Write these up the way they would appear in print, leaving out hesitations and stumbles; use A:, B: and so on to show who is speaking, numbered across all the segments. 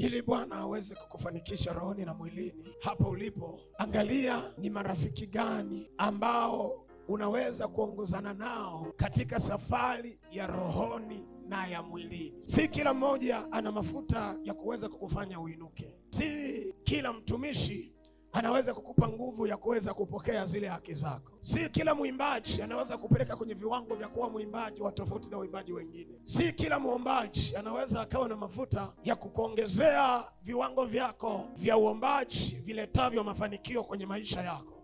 A: Ili Bwana aweze kukufanikisha rohoni na mwilini hapo ulipo, angalia ni marafiki gani ambao unaweza kuongozana nao katika safari ya rohoni na ya mwilini. Si kila mmoja ana mafuta ya kuweza kukufanya uinuke. Si kila mtumishi anaweza kukupa nguvu ya kuweza kupokea zile haki zako. Si kila mwimbaji anaweza kupeleka kwenye viwango vya kuwa mwimbaji wa tofauti na waimbaji wengine. Si kila muombaji anaweza akawa na mafuta ya kukuongezea viwango vyako vya uombaji viletavyo mafanikio kwenye maisha yako.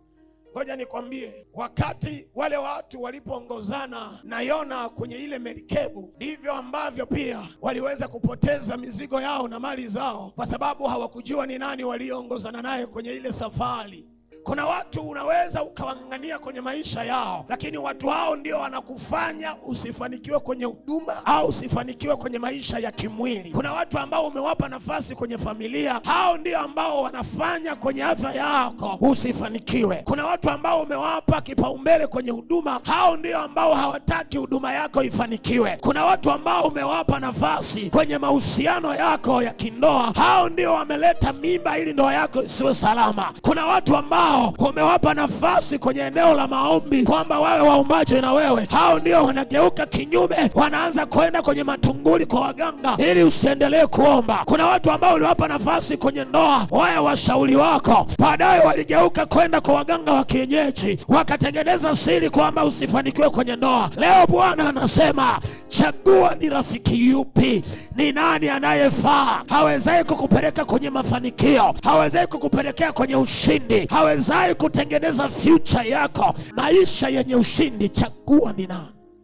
A: Ngoja nikwambie, wakati wale watu walipoongozana na Yona kwenye ile merikebu, ndivyo ambavyo pia waliweza kupoteza mizigo yao na mali zao, kwa sababu hawakujua ni nani waliongozana naye kwenye ile safari. Kuna watu unaweza ukawang'ang'ania kwenye maisha yao, lakini watu hao ndio wanakufanya usifanikiwe kwenye huduma au usifanikiwe kwenye maisha ya kimwili. Kuna watu ambao umewapa nafasi kwenye familia, hao ndio ambao wanafanya kwenye afya yako usifanikiwe. Kuna watu ambao umewapa kipaumbele kwenye huduma, hao ndio ambao hawataki huduma yako ifanikiwe. Kuna watu ambao umewapa nafasi kwenye mahusiano yako ya kindoa, hao ndio wameleta mimba ili ndoa yako isiwe salama. Kuna watu ambao umewapa nafasi kwenye eneo la maombi kwamba wawe waombaji na wewe, hao ndio wanageuka kinyume, wanaanza kwenda kwenye matunguli kwa waganga ili usiendelee kuomba. Kuna watu ambao uliwapa nafasi kwenye ndoa wawe washauri wako, baadaye waligeuka kwenda kwa waganga wa kienyeji, wakatengeneza siri kwamba usifanikiwe kwenye ndoa. Leo Bwana anasema, chagua ni rafiki yupi, ni nani anayefaa, hawezaye kukupeleka kwenye mafanikio, hawezaye kukupelekea kwenye ushindi, hawezaye kutengeneza future yako, maisha yenye ushindi. Chagua ni nani.